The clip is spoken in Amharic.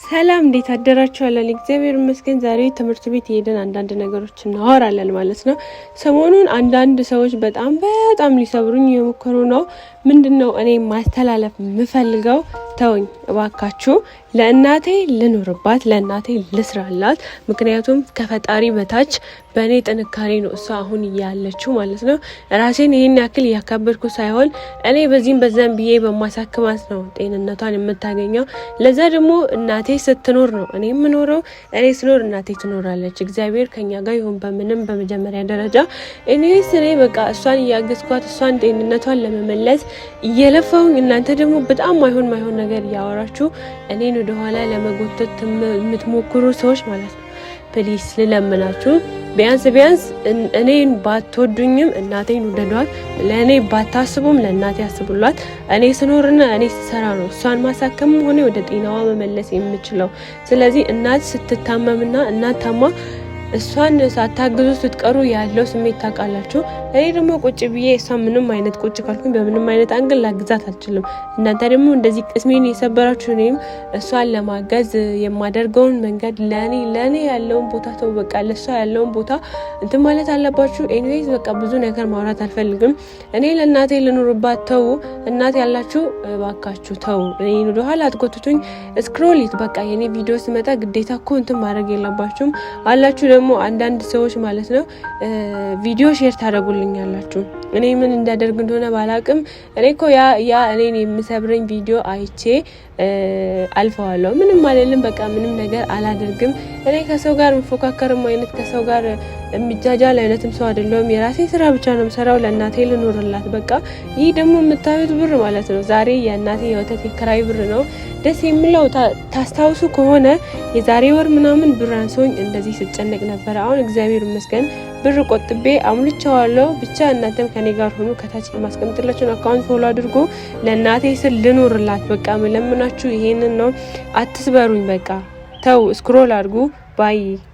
ሰላም፣ እንዴት አደራችሁ? አለን፣ እግዚአብሔር ይመስገን። ዛሬ ትምህርት ቤት ሄደን አንዳንድ ነገሮች እናወራለን ማለት ነው። ሰሞኑን አንዳንድ ሰዎች በጣም በጣም ሊሰብሩኝ እየሞከሩ ነው። ምንድን ነው እኔ ማስተላለፍ የምፈልገው? ተውኝ እባካችሁ። ለእናቴ ልኖርባት፣ ለእናቴ ልስራላት። ምክንያቱም ከፈጣሪ በታች በእኔ ጥንካሬ ነው እሷ አሁን እያለችው ማለት ነው። ራሴን ይህን ያክል እያካበድኩ ሳይሆን እኔ በዚህም በዛም ብዬ በማሳክማት ነው ጤንነቷን የምታገኘው። ለዛ ደግሞ እናቴ ስትኖር ነው እኔ የምኖረው። እኔ ስኖር እናቴ ትኖራለች። እግዚአብሔር ከኛ ጋር ይሁን በምንም በመጀመሪያ ደረጃ እኔ ስኔ በቃ እሷን እያገዝኳት እሷን ጤንነቷን ለመመለስ እየለፋሁኝ፣ እናንተ ደግሞ በጣም ማይሆን ማይሆን ነገር እያወራችሁ እኔን ወደኋላ ለመጎተት የምትሞክሩ ሰዎች ማለት ነው፣ please ልለምናችሁ፣ ቢያንስ ቢያንስ እኔን ባትወዱኝም እናቴን ውደዷት። ለእኔ ባታስቡም ለእናቴ አስቡላት። እኔ ስኖርና እኔ ስሰራ ነው እሷን ማሳከም ሆነ ወደ ጤናዋ መመለስ የምችለው። ስለዚህ እናት ስትታመምና እናት ታማ እሷን ሳታግዙ ስትቀሩ ያለው ስሜት ታውቃላችሁ። እኔ ደግሞ ቁጭ ብዬ እሷ ምንም አይነት ቁጭ ካልኩኝ በምንም አይነት angle ላግዛት አልችልም። እናንተ ደግሞ እንደዚህ ቅስሜን የሰበራችሁ እኔም እሷን ለማገዝ የማደርገውን መንገድ ለእኔ ያለውን ቦታ ተው፣ በቃ ለእሷ ያለውን ቦታ እንትን ማለት አለባችሁ። Anyways፣ በቃ ብዙ ነገር ማውራት አልፈልግም። እኔ ለእናቴ ልኑርባት፣ ተው። እናት ያላችሁ እባካችሁ ተው፣ እኔን ወደኋላ አትጎትቱኝ። Scroll it፣ በቃ የኔ ቪዲዮ ስመጣ ግዴታ እኮ እንትን ማድረግ የለባችሁም አላችሁ። ደግሞ አንዳንድ ሰዎች ማለት ነው ቪዲዮ share ታደርጉልኛላችሁ። እኔ ምን እንዳደርግ እንደሆነ ባላቅም እኔ እኮ ያ እኔን የሚሰብረኝ ቪዲዮ አይቼ አልፈዋለሁ። ምንም አልልም። በቃ ምንም ነገር አላደርግም። እኔ ከሰው ጋር የምፎካከርም አይነት ከሰው ጋር የሚጃጃል አይነትም ሰው አይደለሁም። የራሴ ስራ ብቻ ነው የምሰራው። ለእናቴ ልኖርላት በቃ። ይህ ደግሞ የምታዩት ብር ማለት ነው ዛሬ የእናቴ የወተት የክራይ ብር ነው። ደስ የሚለው ታስታውሱ ከሆነ የዛሬ ወር ምናምን ብር አንሶኝ እንደዚህ ስጨነቅ ነበረ። አሁን እግዚአብሔር ይመስገን ብር ቆጥቤ አሙልቻዋለሁ። ብቻ እናንተም ከኔ ጋር ሆኑ። ከታች የማስቀምጥላችሁን account follow አድርጎ ለእናቴ ስል ልኖርላት በቃ ምለምናችሁ ይሄንን ነው። አትስበሩኝ በቃ ተው። Scroll አድርጉ bye።